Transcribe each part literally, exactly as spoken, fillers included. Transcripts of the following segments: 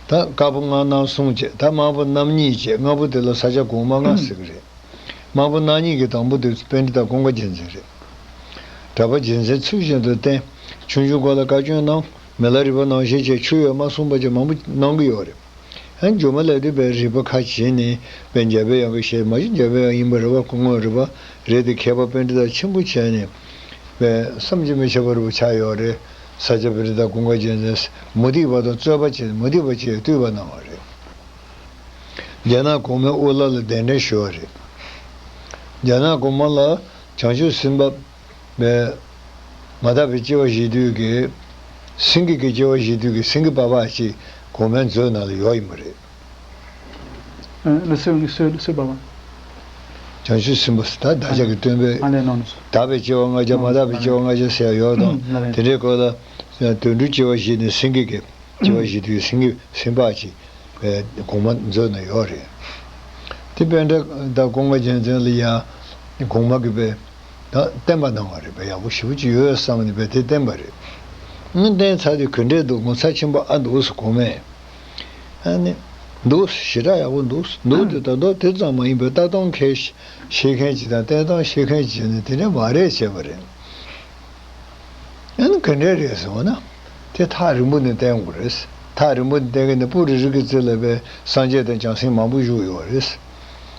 ད་དཀར་པོ་ལྔ་ནང་གསུམ་བྱས། ད་དམར་པོ་རྣམ་གཉིས་བྱས། ལྔ་པོ་དེ་ལ་ས་སྐྱ་གོང་མ་ལྔ་ཟེར་གི་རེད། དམར་པོ་རྣམ་གཉིས་ཀྱི་དང་པོ་དེ་པཎྜི་ཏ་ཀུན་དགའ་རྒྱལ་མཚན་རེད། གྲགས་པ་རྒྱལ་མཚན་ཚུལ་བཞིན་དུ་བསྟེན། ཆུང་ཆུང་སྐབས་ལ་བཀའ་བཀྱོན་གནང་། མི་ལ་རས་པ་ནང་བཞིན་བྱས། ཆུ་ཡོད་མ་གསུངས་པ་ཅིག་མང་པོ་གནང་གི་ཡོད་རེད། ཨ་ནི་མཇུག་མ་ལ་དེ་བས་རིག་པ་ཁ་ཕྱེ་ནས་བས་འཇམ་པའི་དབྱངས་ཀྱི་ཞལ། མ་གཞི་འཇམ་པའི་དབྱངས་ཡིན་པ་རེད་པ། སྐུ་དངོས་རེད་པ། རེད་དེ་མཁས་པ་པཎྜི་ཏ་ཆེན་པོ་བྱས་ནས་བས་བསམ་གྱིས་མི་ཁྱབ་པ་རེད་པ་ཆགས་ཡོད་རེད། ས་སྐྱ་པཎྜི་ཏ་ཀུན་དགའ་རྒྱལ་མཚན། མུ་སྟེགས་པ་དང་རྩོད་པ་བྱས། མུ་སྟེགས་པ་བྱས་བཏུལ་བ་གནང་བ་རེད། རྒྱ་ནག་གོང་མའི་དབུ་བླ་ལ་གདན་འདྲེན་ཞུས་པ་རེད། རྒྱ་ནག་གོང་མ་ལ་བྱང་ཆུབ་སེམས་དཔའ་བས་མ་དག་པའི་སྐྱེ་བ་བཞེས་དུས་ཀྱི། སེང་གེ་གི་སྐྱེ་བ་བཞེས་དུས་ཀྱི་སེང་གེ་པགས་པ་ཅིག་གོང་མའི་མཛོད་ནང་ལ་ཡོད་ཡིན་པ་རེད། ཨ། ལགས་སོ། ལགས་སོ། ལགས་སོ་པགས་པ། བྱང་ཆུབ་སེམས་དཔའ་ཟེར། ད་བདག་ཅག་གི་སྟོན་པའི། ཨ་ལས་ནང་ལ། དག་པའི་སྐྱེ་བ་ལྔ་བརྒྱ། མ་དག་པའི་སྐྱེ་བ་ལྔ་བརྒྱ་ཟེར་ཡ་ཡོད་དང་། ཨ་ལས། དེ་འདྲའི་སྐོར་ལ་དོན་གྲུབ་སྐྱེ་བ་བཞེས་ནས་སེང་གེ་གི་སྐྱེ་བ་བཞེས་དུས་སེང་གེ་སེམས་དཔའ་ཅིག་བས་གོང་མ་མཛོད་ན་ཡོད་རེད། དེ་པཎྜི་ཏ་ཀུན་དགའ་རྒྱལ་མཚན་ལ་ཡང་གོང་མ་གིས་བས་ད་བསྟན་པ་གནང་བ་རེད། བས་ཡག་པོ་ཞེ་པོ་ཅིག་ཡོད་བསམ་ནས་བས་དེ་བསྟན་པ་རེད། ཨང་། བསྟན་ཚར་དུས་ག་འདྲས་འདུག་ངོ་མཚར་ཆེན་པོ་ཨ་འདུག་ཟེར། གོང་མས། ཨ་ནི། འདུག་ཟེར། ཞེ་དྲག་ཡག་པོ་འདུག་ཟེར། འདུག་དེ་ད་དུང་དེ་ཙམ་མ་ཡིན་པའི་ལྟ་སྟངས་མཁན་ཤེས་མཁན་ཅིག་དང་བསྟན་སྟངས་ཤེས་མཁན་ཅིག་ནི་དེ་འདྲ་མ་རེད་བྱས་པ་རེད། ཨ་ནི་ག་འདྲས་རེད་ཟེར་བ་ན། དེ་ཐག་རིང་པོ་ནས་བསྟན་དགོས་རེད། ཐག་རིང་པོ་ནས་བསྟན་མཁན་ནི་སྤུ་རིས་རིས་ཀྱི་རྩེ་ལ་བས་སངས་རྒྱས་དང་བྱང་སེམས་མང་པོ་བཞུགས་ཡོད་རེད།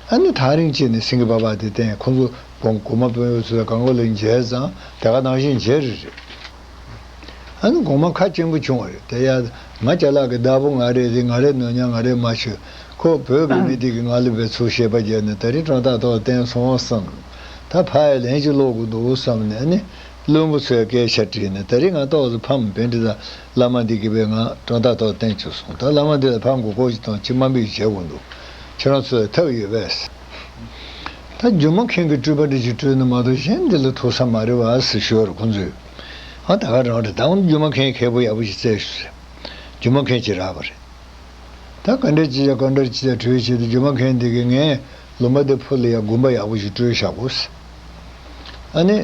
ཨ་ནི་ཐག་རིང་ཅིག་ནས་སེང་གེ་པགས་པ་དེ་བསྟན། ཁོང་ཚོ་གོང་གོང་མ་དཔོན་གཡོག་ཚོ་ལ་གང་ག་ལ་མཇལ་ཙང་དེ་ག་ནང་བཞིན་མཇལ་རེད་རེད། ཨ་ནི་གོང་མ་ཁ་སྐྱེངས་པོ་བྱུང་བ་རེད། དེ་ཡ། ང་ཅ་ལག་གི་བདག་པོ་ང་རེད་དེ། ང་རེ་ནོར་ཉ་ང་རེ་མ་ཆོད། ཁོ་བོད་ཀྱི་མི་དེ་གིས་ང་ལ་བས་ཚུར་བཤད་པ་བརྒྱབ་ནས་ད་རིང་གྲངས་ཐག་ཐོག་བསྟན་སོང་བསམ། ད་ཕ་ཡི་ལན་ཅིག་སློག་དགོས་འདུག་བསམ་ནས་ཨ་ནི། བློན་པོ་ཚོས་སྐད་ཆ་དྲིས་ནས་ད་རིང་ང་ཏོག་ཙམ་ཕམ། པཎྜི་ཏ་བླ་མ་འདི་གིས་བས་ང་གྲངས་ཐག་ཐོག་བསྟན་བཅུག་སོང་། ད་བླ་མ་འདི་ལ་ཕམ་དགོས་སྐོར་ཅིག་དང་ཅི་དམའ་འབེབས་བྱེད་དགོས་འདུག་ཁྱེད་རང་ཚོ་ལ་ཐབས་ཡོད་པས། ད་སྒྱུ་མ་མཁན་གྱི་སྤྲུལ་པ་འདི་ཅིག་སྤྲུལ་ནས་མ་གཏོགས་གཞན་འདི་ལ་ཐུག་ས་མ་རེད་བ་ཟེར་ཞུ་བར་ཁོང་ཚོས། ཨ། ད་ག་རང་རེད། ད་འོ་སྒྱུ་མ་མཁན་མཁས་པོ་ཡག་པོ་ཞིག་བཙལ་ཤོག་ཟེར། སྒྱུ་མ་མཁན་ཅིག་རག་པ་རེད། ད་ག་འདྲ་ཅིག་ཡ་ག་འདྲ་ཅིག་ཡ་གྲོས་བྱས་ཏེ་སྒྱུ་མ་མཁན་འདི་གིས་ངའི་ལུང་པ་འདི་ཕུ་ལ་ཡ་དགོན་པ་ཡག་པོ་ཞིག་སྤྲུལ་བཞག་གོ་ཟེར། ཨ་ནི།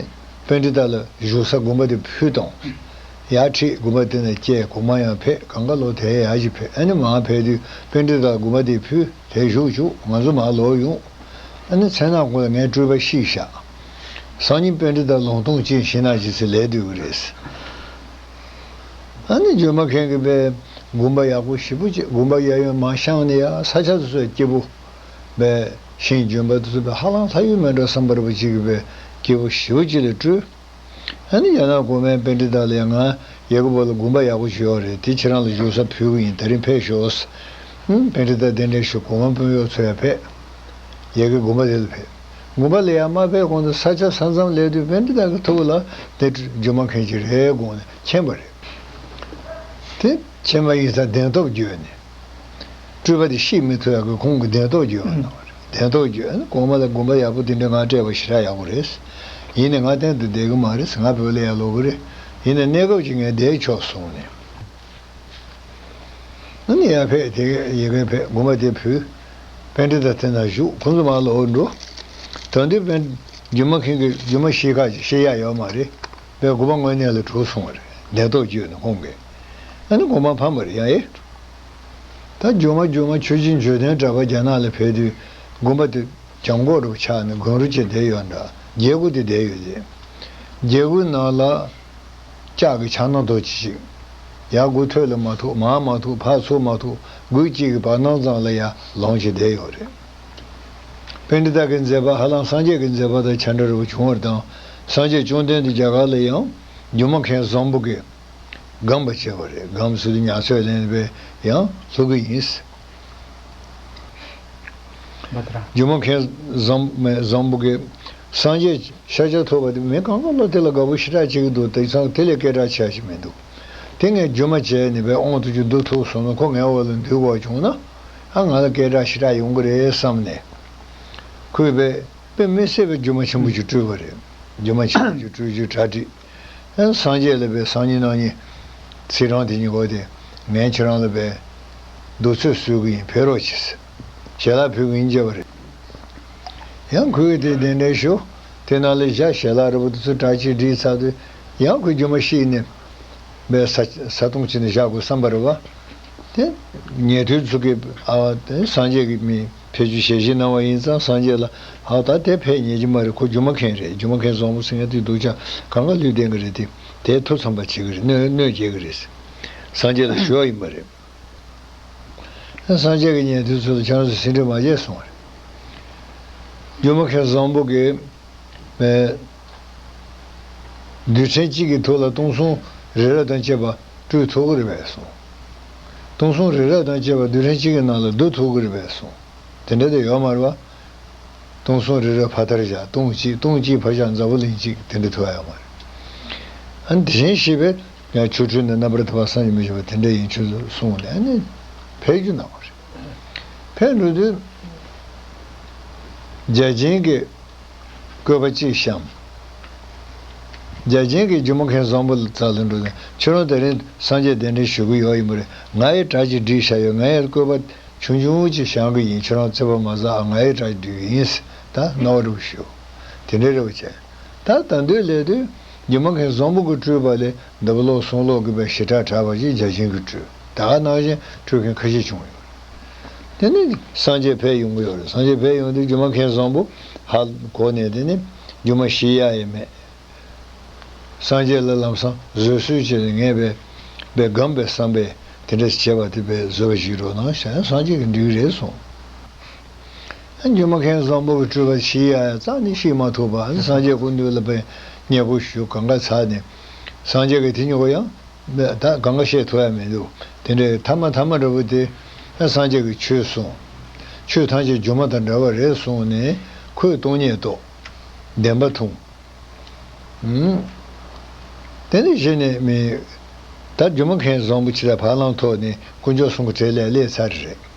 པཎྜི་ཏ་ལ་བཞུགས་ས་དགོན་པ་དེ་ཕུལ་བཏང་། ཡར་ཁྲིད། དགོན་པ་དེ་ནས་བསྐྱལ། གོང་མ་ཡང་ཕེབས། གང་ག་ལོ་དེ་ཡར་ཞིག་ཕེབས། ཨ་ནི་མར་ཕེབས་དུས་པཎྜི་ཏ་དགོན་པ་དེ་ཕུལ། དེ་བཞུགས་བཅུག་ང་ཚོ་མར་ལོག་ཡོང་། ཨ་ནི་མཚན་ནག་ཁོང་ལ་ངའི་སྤྲུལ་པ་ཤེས་བཞག་སང་ཉིན་པཎྜི་ཏ་ལུང་སྟོང་ཅན་ཤིང་ནགས་ཅན་ཟེར་ལས་སྡོད་ཀྱི་རེད། ཨ་ནི་སྒྱུ་མ་མཁན་གྱིས་བས་དགོན་པ་ཡག་པོ་ཞེ་པོ་ཅིག་དགོན་པ་གཡས་གཡོན་མར་བཤམས་ནས་ཡ་ས་ཆ་དེ་ཚོ་སྐྱིད་པོ་བས་ཤིང་ལྗོན་པ་དེ་ཚོ་བས་ཧ་ལམ་ལྷ་ཡུལ་མེད་འགྲོ་བསམ་པ་རེད་པ་ཅིག་གིས་བས་སྐྱིད་པོ་ཞེ་པོ་ཅིག་ལ་སྤྲུལ། ཨ་ནི་རྒྱ་ནག་གོང་མས་པཎྜི་ཏ་ལ་ཡ་ང་ཡ་གི་བོད་ལ་དགོན་པ་ཡག་པོ་ཞིག་ཡོད་རེད། དེ་ཁྱེད་རང་ལ་བཞུགས་ས་ཕུལ་གི་ཡིན། དེ་རིང་ཕེབས་ཤོག་ཟེར། ཨུམ། པཎྜི་ཏ་གདན་འདྲེན་ཞུ། གོང་མ་དཔོན་གཡོག་ཚོ་ཡ་ཕེབས། ཡ་གི་དགོན་པ་དེ་ལ་ཕེབས། དགོན་པ་ལ་ཡ་མར་ཕེབས་གོང་དུ་ས་ཆ་ས་མཚམས་སླེབས་དུས་པཎྜི་ཏ་གི་ཐུགས་ལ་དེ་སྒྱུ་མ་མཁན་ཅིག་རེད་དགོངས་ནས་མཁྱེན་པ་རེད། དེ་མཁྱེན་པ་ཡིན་ཙང་གདན་ཐོབ་བརྒྱབ་ནས། སྤྲུལ་པ་དེ་ཤེས་མི་ཐུབ་ཡག་གི་ཁོང་གིས་གདན་ཐོབ་བརྒྱབ་པ་གནང་བ་རེད། གདན་ཐོབ་བརྒྱབ་ནས་གོང་མ་ལ་དགོན་པ་ཡག་པོ་དེ་འདྲ་ང་སྤྲད་པ་ཞེ་དྲག་ཡག་པོ་རེད། ཡིན་ནའི་ང་གཏན་དུ་བསྡད་གི་མ་རེད། ང་བོད་ལ་ཡར་ལོག་གི་རེད། ཡིན་ནའི་གནས་སྐབས་ཅིག་ངས་བསྡད་ཆོག་གསུངས་ནས། ཨ་ནི་ཡར་ཕེབས། དེ་ཡ་གི་ཕེབས། དགོན་པ་དེ་ཕུལ། པཎྜི་ཏ་དེ་ན་བཞུགས། ཁོང་ཚོ་མར་ལོག་འགྲོ། ད་དུང་པཎ་སྒྱུ་མ་མཁན་གྱིས་སྒྱུ་མ་ཤེས་ཁ་ཅིག་ཤེས་ཡག་ཡོད་མ་རེད། པའི་དགོན་པ་དངོས་གནས་ལ་གྲུབ་སོང་བ་རེད། གདན་ཐོབ་བརྒྱབ་ནས་ཁོང་གིས། ཨ་ནི་དགོན་པ་ཕམ་པ་རེད་ཡ། ཨེ། ད་རྒྱུ་མ་རྒྱུ་མ་ཆོས་རྗེ་འཇམ་དཔལ་གྲགས་པ་རྒྱ་ནག་ལ་ཕེབས་དུས་དགོན་པ་དེ་གྱང་གོག་རུ་ཆགས་ནས་དགོན་རུ་ཅིག་བསྡད་ཡོད་འདྲ། རྒྱལ་སྒོ་དེ་བསྡད་ཡོད་རེད། རྒྱལ་སྒོའི་ནང་ལ་ལྕགས་ཀྱི་ཆག་སྣ་རྡོ་ཅིག་ཅིག་ཡར་སྒོ་ཐོག་ལ་མ་ཐུག་མར་མ་ཐུག་ཕར་ཚུར་མ་ཐུག་སྒོ་གཅིག་གི་བར་སྣང་ཙམ་ལ་ཡར་ལོང་ཅིག་བསྡད་ཡོད་རེད། པཎྜི་ཏ་གི་མཛད་པ་ཧ་ལམ་སངས་རྒྱས་ཀྱི་མཛད་པ་དང་ཆ་འདྲ་རུ་བྱུང་བ་དང་། སངས་རྒྱས་བཅོམ་ལྡན་འདས་རྒྱ་གར་ལ་ཡང་སྒྱུ་མ་མཁན་བཟང་པོ་གིས་སྒོམ་པ་བྱས་པ་རེད། སྒོམ་ཟེར་དུས་ཉ་ཚོད་ལེན་པས་ཡང་ལྷུག་གི་ཡིན། སྒྱུ་མ་མཁན་བཟང་བཟང་པོ་གིས་སངས་རྒྱས་ཤཱཀྱ་ཐུབ་པ་དེ་མི་གང་ག་ལོ་དེ་ལ་དགའ་པོ་ཞེ་དྲག་བྱེད་ཀྱི་འདུག་དེང་སང་དེ་ལས་སྐད་གྲགས་ཆེ་ཞིག་མི་འདུག་དེ་ངས་སྒྱུ་མ་བྱས་ནས་པའི་དབང་དུ་གྱུར་འདུག་ཐུག་སོང་ན་ཁོ་ངའི་འོག་ལ་འདུས་པ་བྱུང་ན་ཨ་ང་ལ་སྐད་གྲགས་ཞེ་དྲག་ཡོང་གི་རེད་བསམ་ནས། ཁོས་པའི་དཔེ་མི་སྲིད་པའི་སྒྱུ་མ་ཆེན་པོ་ཞིག་སྤྲུལ་པ་རེད། སྒྱུ་མ་ཆེན་པོ་ཞིག་སྤྲུལ་རྒྱུ་གྲ་སྒྲིག་ཡང་སངས་རྒྱས་ལ་པའི་སང་ཉིན་གནངས་ཉིན་ཚེས་གྲངས་དེ་ཉིན་གོ་དེ་ངས་ཁྱེད་རང་ལ་པའི་གདུགས་ཚོད་གསོལ་གི་ཡིན། ཕེབས་རོགས་གྱིས། ཞལ་ལག་ཕུལ་གི་ཡིན་བྱས་པ་རེད། ཡང་ཁོས་དེ་གདན་འདྲེན་ཞུ། དེ་ནང་ལ་བཞག་ཞལ་ལག་རིལ་བུ་དེ་ཚོ་གྲ་ཅིག་སྒྲིག་ཚར་དུས་ཡང་ཁོས་སྒྱུ་མ་ཤེས་ནས་པའི་ས་ས་སྟོང་ཅིག་ནས་བཞག་དགོས་བསམ་པ་རེད་བ། དེ་ཉན་ཐོས་ཚོ་གིས་ཨ་དེ་སངས་རྒྱས་ཀྱི་མི་ཕེབས་རྒྱུ་ཞལ་བཞེས་གནང་བ་ཡིན་ཙང་། སངས་རྒྱས་ལ་ཨ་ད་དེ་ཕེབས་ཉན་གྱི་མ་རེད། ཁོ་སྒྱུ་མ་མཁན་རེད། སྒྱུ་མ་མཁན་བཟང་པོ་ཟེར་མཁན་དེ་སྡུག་ཅག་གང་ག་ལུས་ལྡན་གྱི་རེད། དེ་དེ་ཐུགས་ཚམ་པ་བྱེད་ཀྱི་རེད། གནོད་གནོད་སྐྱེལ་གྱི་རེད། སངས་རྒྱས་ལ་ཞུ་བ་ཡིན་པ་རེད། སངས་རྒྱས་ཀྱིས་ཉན་ཐོས་ཚོ་ལ་ཁྱེད་རང་ཚོ་ཟིན་བྲིས་མ་བརྒྱབ་གསུངས་པ་རེད། སྒྱུ་མ་མཁན་བཟང་པོ་གིས་ཨེ་རྡུལ་ཕྲན་གཅིག་གི་ཐོག་ལ་སྟོང་གསུམ་རི་རབ་དང་བཅས་པ་སྤྲུལ་ཐུབ་ཀྱི་རེད་པས་གསུངས། སྟོང་གསུམ་རི་རབ་དང་བཅས་པ་རྡུལ་ཕྲན་གཅིག་གི་ནང་ལ་བསྡུ་ཐུབ་ཀྱི་རེད་པས་གསུངས། དེ་འདྲ་དེ་ཡོད་མ་རེད་པ། སྟོང་གསུམ་རི་རབ་ཕ་མཐར་བཞག། སྟོང་གཅིག་སྟོང་གཅིག་ཕར་བཞག་འཛམ་བུ་གླིང་གཅིག་དེ་འདྲ་ཐུབ་ཡ་ཡོད་མ་རེད། ཨ་ནི་དེ་བཞིན་གཤེགས་པས་ཡང་ཆོ་འཕྲུལ་ནི་རྣམ་པར་ཐར་པ་བསམ་གྱིས་མི་ཁྱབ་པ་དེ་འདྲ་ཡིན་ཚུལ་གསུངས་ནས། ཨ་ནི་ཕེབས་རྒྱུ་གནང་བ་རེད། ཕེབས་འགྲོ་དུས་བརྒྱ་བྱིན་གྱིས་བཀོད་པ་གཅིག་བཤམས། བརྒྱ་བྱིན་གྱིས་སྒྱུ་མ་མཁན་བཟང་པོ་ལ་རྩ་ལ་འགྲོ་དུས། ཁྱོད་རང་དེ་རིང་སངས་རྒྱས་གདན་འདྲེན་ཞུ་གི་ཡོད་ཡིན་པ་རེད། ང་ཡི་གྲྭ་གཅིག་བསྒྲིགས་བཞག་ཡོད། ང་ཡི་བཀོད་པ་ཆུང་ཆུང་ཅིག་བཤམས་གི་ཡིན། ཁྱོད་རང་རྩིས་པ་མ་ཟ་ཨ། ང་ཡི་གྲྭ་གཅིག་བསྒྲིགས་ཡིན་ཟེར། ད་རྣ་བ་རུ་ཞུ། དེ་འདྲའི་རེ་བ་བྱས། ད་ད་འདོད་ལས་དུས་སྒྱུ་མ་མཁན་བཟང་པོ་གིས་སྤྲུལ་པ་ལས་འདབ་ལོག་སུམ་ལོག་གི་བའི་ཞེ་དྲག་དྲག་པ་ཞིག་བརྒྱ་བྱིན་གྱིས་སྤྲུལ། ད་ག་ནང་བཞིན་སྤྲུལ་མཁན་ཁ་ཤས་བྱུང་ཡོད་རེད། དེ་ནས་སངས་རྒྱས་ཕེབས་ཡོང་གི་ཡོད་རེད། སངས་རྒྱས་ཕེབས་ཡོང་དུས་སྒྱུ་མ་མཁན་བཟང་པོ་ཧ་གོ་ནས། དེ་ནས་སྒྱུ་མ་ཤེས་ཡ་ཡས་མས། སངས་རྒྱས་ལ་ལམ་སང་བཟོད་གསོལ་བྱས་ནས་ངས་བའི་བའི་སྒོམ་པའི་བསམ་པས་དེ་འདྲ་བྱས་པ་དེ་བའི་བཟོད་པ་བཞེས་རོགས་གནང་ཞེས་སངས་རྒྱས་ཀྱིས་འདྲི་གི་རེད་གསུངས། སྒྱུ་མ་མཁན་བཟང་པོ་གིས་སྤྲུལ་པ་ཤེས་ཡ་ཡ་རྩ་ནས་ཤེས་མ་ཐུབ་པ། སངས་རྒྱས་སྐུ་མདུན་ལ་བའི་མཉེས་པོ་ཞུ་གང་ག་ཚར་ནས། སངས་རྒྱས་ཀྱིས་དེ་ཉིད་ཀོ་ཡང་ད་གང་ག་བཤད་ཐུབ་ཡ་མི་འདུག། དེ་འདྲའི་ཐ་མ་ཐ་མ་འདྲ་པོ་དེ་སངས་རྒྱས་ཀྱིས་ཆོས་གསུངས། ཆོས་ཐམས་ཅད་སྒྱུ་མ་དང་འདྲ་བ་རེད་གསུངས་ནས་ཁོས་སྟོང་ཉིད་རྟོགས། བདེན་པ་མཐོང་། ཨུམ། དེ་ནས་གཞི་ནས་མི། ད་སྒྱུ་མ་མཁན་བཟང་པོ་ཅིག་ལ་བར་ལམ་ཐོག་ནས་དཀོན་མཆོག་གསུམ་གྱི་གྲལ་ལ་སླེབས་ཚར་རེད།